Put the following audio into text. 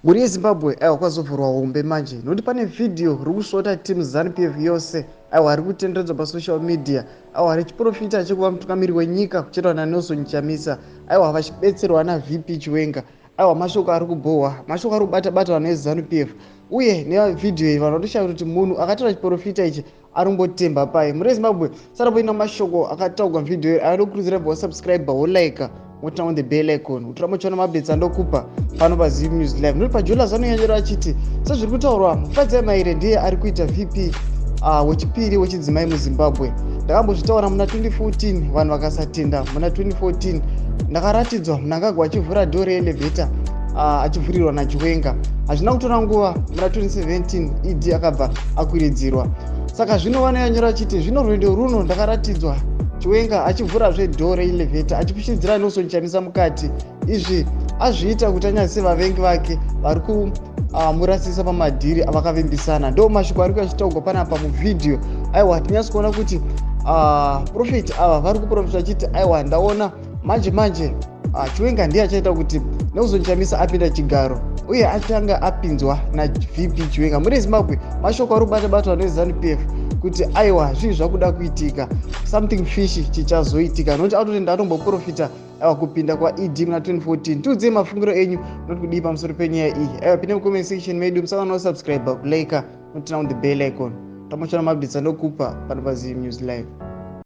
Mhuri yeZimbabwe, aiwa, kwazovhurwa hombe manje nokuti pane vhidhiyo riri kusvota team ZANU PF yose, aiwa, riri kutenderedzwa pasocial media, aiwa, richiprofita chekuva mutungamiri wenyika kuchetwa naNelson Chamisa, aiwa, vachibetserwa naVP Chiwenga. Aiwa, mashoko ari kubhohwa, mashoko ari kubata bata vanhu veZANU PF uye nevhidhiyo iyi vanhu vatoshaya kuti munhu akatora chiprofita ichi anombotemba pai. Mhuri yeZimbabwe, sarapoina mashoko akataurwa muvhidhiyo iyi, anokurudzira bva wasubscribe, wolike, woturn on the bell icon kuti ramba uchiona maupdates andokupa pano paZim News Live. Nokuti paJolas anonyanyora achiti sezviri kutaurwa, Fadzai Maire ndiye ari kuita VP wechipiri wechidzimai muZimbabwe. Ndakambozvitaura muna 2014, vanhu vakasatenda. Muna 2014 ndakaratidzwa Mnangagwa achivhura door reelevator achivhurirwa naChiwenga. Hazvina kutora nguva, muna 2017 ED akabva akwiridzirwa. Saka zvino vanonyanyora achiti zvino rwendo runo ndakaratidzwa Chiwenga achivhurazve door reelevator achipushidzira Nelson Chamisa mukati. Izvi azviita kuti anyadzise vavengi vake vari kumurasisa pamadhiri avakavimbisana. Ndo mashoko ari kuachitaurwa panapa muvhidhiyo. Aiwa, tinyatsi kuona kuti prophet ava vari kuprofita vachiti, aiwa, ndaona manje manje Chiwenga ndiye achaita kuti Nelson Chamisa apinda chigaro uye achange apinzwa naVP Chiwenga. Muri Zimbabwe, mashoko ari kubata batwa neZANU PF kuti aiwa, zvinhu zvakuda kuitika, something fishy chichazoitika, nokuti atoti ndatomboprofita, aiwa, kupinda kwaED muna 2014. Tiudzei mafungiro enyu, noti kudii pamusoro penyaya iyi. Aiwa, pinde mucomment section medu, musakana wasubscribe, kulike, noturn on the bell icon tamochona maupdates andokupa pano paZim News Live.